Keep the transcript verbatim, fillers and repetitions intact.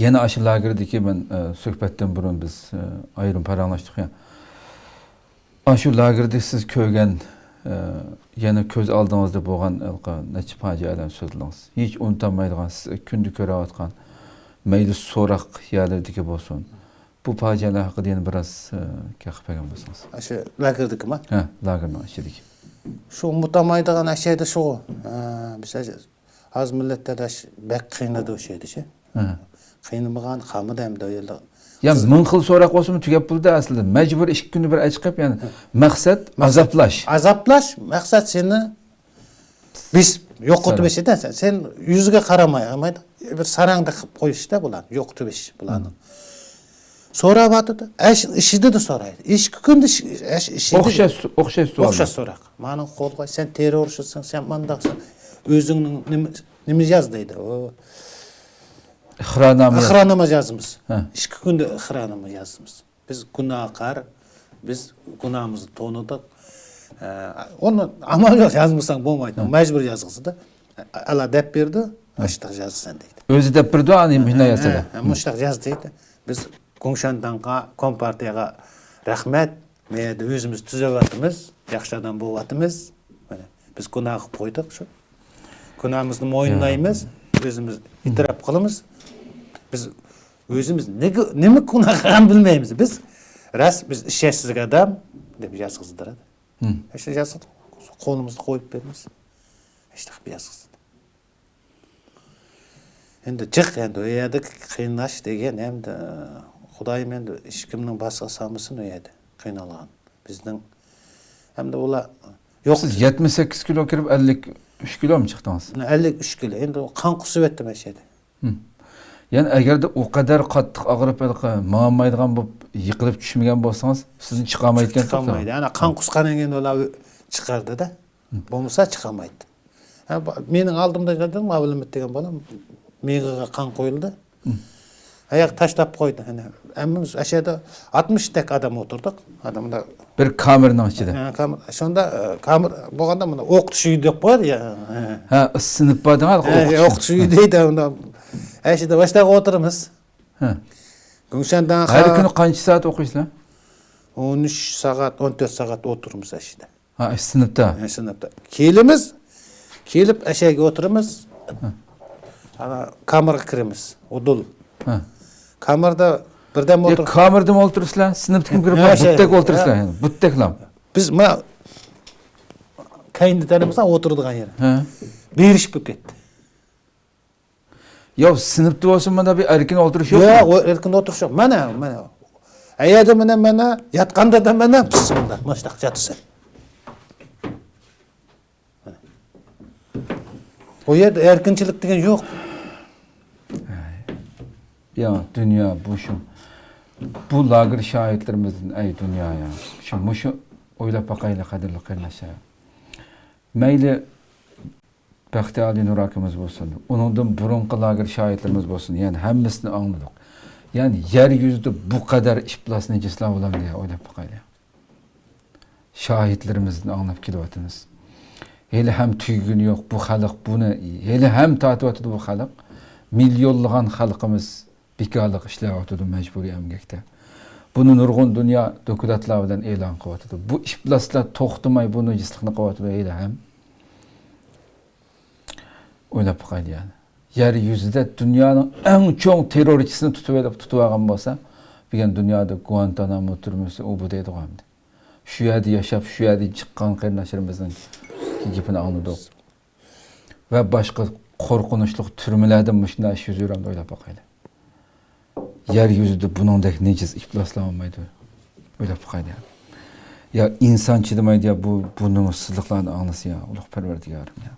يەنە ئاشۇ لاگېردىكى مەن، ئە، سۆھبەتتىن بۇرۇن بىز، ئە، ئايرىم پاراڭلاشتۇق يا. ئاشۇ لاگېردا سىز كۆرگەن، ئە، يەنە كۆز ئالدىڭىزدا بولغان ھېلىقى نەچچە پاجىئەلەرنى سۆزلىدىڭىز. ھېچ ئۇنتالمايدىغان، سىز كۈندە كۆرۈۋاتقان، مەيلى سوراق يەرلىرىدىكى بولسۇن. بۇ پاجىئەلەر ھەققىدە يەنە بىراز، ئە، گەپ قىلىپ بەرگەن بولسىڭىز. ئاشۇ لاگېردىكىما؟ ھە، لاگېرنىڭ ئىچىدىكى. شۇ ئۇنتالمايدىغان ئەشەدە شۇ. ئە، بىز ئاز مىللەتلەر بەك قىينىدى ئوشۇ يەردە. ھە. قىينىمىغان قالمىدى ئەمدى ئۇ يەردە. يا، مىڭ خىل سوراق بولسىمۇ تۈگەپ بولدى ئەسلىدە. مەجبۇر ئىككى كۈندە بىر ئەچىقىپ، يەنى مەقسەت ئازابلاش. ئازابلاش، مەقسەت سېنى بېسىپ، يوقىتىپ بېسىدە. سەن، سەن يۈزىگە قارىماي، قارىمايدۇ. بىر ساراڭدەك قىلىپ قويۇشتا بۇلار، يوقىتىپ بېسىش بۇلارنى. سوراۋاتىدۇ. ئەش-، ئىشىدىدۇ سورايدۇ. ئىككى كۈندە ئىش-، ئەش-، ئىشىدىدۇ. ئوخشاش، ئوخشاش سوئال. ئوخشاش سوراق. مانا قول قوي، سەن تېررورچىسەن، سەن مانداقسەن. ئۆزۈڭنىڭ نېمە، نېمە ياز دەيدۇ. ئۇ ئىقرارنامە ياز-، ئىقرارنامە يازىمىز. ھە. ئىككى كۈندە ئىقرارنامە يازىمىز. بىز گۇناھكار، بىز گۇناھىمىزنى تونۇدۇق. ئە، ئۇنى ئامال يوق، يازمىساڭ بولمايدۇ. ھە. مەجبۇر يازغۇزىدۇ. ئالا دەپ بېرىدۇ، ھە. مۇشتاق يازىسەن دەيدۇ. ئۆزى دەپ بېرىدۇ، ئانى مۇشۇنداق يازسىلە. ھە، ھە، مۇشتاق ياز دەيدۇ. بىز گۇڭشەنداڭغا، كومپارتىيەگە رەھمەت. مەيەردە ئۆزىمىز تۈزەۋاتىمىز، ياخشى ئادەم بولۇۋاتىمىز. مانا، بىز گۇناھ قىلىپ قويدۇق شۇ. گۇناھىمىزنى مويۇنلايمىز، يا. ئۆزىمىز ئېتىراپ قىلىمىز. بىز ئۆزىمىز نېگە-، نېمە گۇناھ قىلغاننى بىلمەيمىز. بىز راست، بىز ئىشەنچلىك ئادەم دەپ يازغۇزدۇرىدۇ. ھىم. ئىشتە يازغۇز-، قولىمىزنى قويۇپ بېرىمىز. ئىشتە قىلىپ يازغۇزدى. ئەمدى جىق، ئەمدى ئۇ يەردە قىيناش دېگەن، ئەمدى خۇدايىم ئەمدى ھېچكىمنىڭ باشىغا سالمىسۇن ئۇ يەردە قىينالغان. بىزنىڭ، ئەمدى ئۇلار يوق. سىز يەتمىش سەككىز كىلو كىرىپ، ئەللىك ئۈچ كىلومۇ چىقتىڭىز؟ ئەللىك ئۈچ كىلو. ئەمدى قان قۇسۇۋەتتىم ئەشەدە. ھىم. يەنى ئەگەردە ئۇ قەدەر قاتتىق ئاغرىپ، ھېلىقى ماڭالمايدىغان بولۇپ، يىقىلىپ چۈشمىگەن بولسىڭىز، سىزنى چىقارمايدىكەن. چىقارمايدۇ. ئەنە قان قۇسقاندىن كېيىن ئۇلار چىقاردى-دە. ھىم. بولمىسا چىقارمايتتى. ھە، با-، مېنىڭ ئالدىمدا دېدىم، ئابلىمىت دېگەن بالام، مېڭىغا قان قۇيۇلدى. ھىم. ئاياغ تاشلاپ قويدى. ئەنە، ھەممىمىز ئەشەدە ئاتمىشتەك ئادەم ئولتۇردۇق. ئادەمدە بىر كامېرنىڭ ئىچىدە. ھە، كامېر-، شۇندا، ئە، كامېر بولغاندا مانا ئوقۇتۇش ئۆيى دەپ قويار يا. ھە. ھە، سىنىپ بار دېگەن ھە، ئوقۇتۇش ئوقۇتۇش ئۆيى دەيدۇ ئۇندا. ئەشەدە باشلاپ ئولتۇرىمىز. ھە. گۇڭشەنداڭ ھەر خا- كۈنى قانچە سائەت ئوقۇيسىلەر؟ ئون ئۈچ سائەت، ئون تۆت سائەت ئولتۇرىمىز ئەشەدە. ھە، سىنىپتا. ھە، سىنىپتا. كېلىمىز، كېلىپ ئەشەگە ئولتۇرىمىز. ھە. ئانا، كامېرغا كىرىمىز. ئۇدۇل. ھە. كامېردا بىردەم يا، ئولتۇر- كامېردىمۇ ئولتۇرىسىلەر، سىنىپتا كىم كىرىپ ھە، بار؟ شەي، بۇتتەك ئولتۇرىسىلەر، ھە. بۇتتەكلا. بىز ما كەينىدە تەرىپىمىزدا ئولتۇرىدىغان يەر. ھە. بېرىشىپ كەتتى. يا، سىنىپتا بولسا مانا بىر ئەركىن ئولتۇرۇش يوق. يوق، ئەركىن ئولتۇرۇش يوق. مانا، مانا. ئەيەردە مانا، مانا، ياتقاندا دا مانا، بىسمىللا، مۇشۇنداق ياتىسەن. ئۇ يەردە ئەركىنچىلىك دېگەن يوق. يا، دۇنيا، بۇ شۇ. بۇ لاگېر شاھىتلىرىمىزدىن، ئەي دۇنيا يا. شۇ، مۇشۇ ئويلاپ باقايلى، قەدىرلىك قېرىنداشلار. مەيلى، بەختىيار ئالىنۇر ئاكىمىز بولسۇن، ئۇنىڭدىن بۇرۇنقى لاگېر شاھىتلىرىمىز بولسۇن، يەنى ھەممىسىنى ئاڭلىدۇق. يەنى يەر يۈزىدە بۇ قەدەر ئىپلاس نىجىسلار بولامدۇ يا؟ ئويلاپ باقايلى. شاھىتلىرىمىزدىن ئاڭلاپ كېلىۋاتىمىز. ھېلىھەم تۈگىگىنى يوق بۇ خەلق، بۇنى ھېلىھەم تارتىۋاتىدۇ بۇ خەلق. مىليونلىغان خەلقىمىز بىكارلىق ئىشلەۋاتىدۇ مەجبۇرىي ئەمگەكتە. بۇنى نۇرغۇن دۇنيا دوكلاتلار بىلەن ئېلان قىلىۋاتىدۇ. بۇ ئىپلاسلار توختىماي بۇ نىجىسلىقنى قىلىۋاتىدۇ ھېلىھەم. ئويلاپ باقايلى يەنى. يەر يۈزىدە دۇنيانىڭ ئەڭ چوڭ تېررورچىسىنى تۇتۇۋېلىپ، تۇتۇۋالغان بولسا، بۈگۈن دۇنيادا گۇانتانامو تۈرمىسى ئۇ بۇ دەيدىغۇ ئەمدى. شۇ يەردە ياشاپ، شۇ يەردىن چىققان قېرىنداشلىرىمىزنىڭ گېپىنى ئاڭلىدۇق. ۋە باشقا قورقۇنچلۇق تۈرمىلەردە مۇشۇنداق ئىش يۈز بېرەمدۇ ئويلاپ باقايلى. يەر يۈزىدە بۇنىڭدەك نىجىس ئىپلاسلار بولمايدۇ. ئويلاپ باقايلى. يا ئىنسان چىدىمايدۇ يا بۇ، بۇ نومۇسسىزلىقلارنى ئاڭلىسا يا، ئۇلۇغ پەرۋەردىگارىم يا.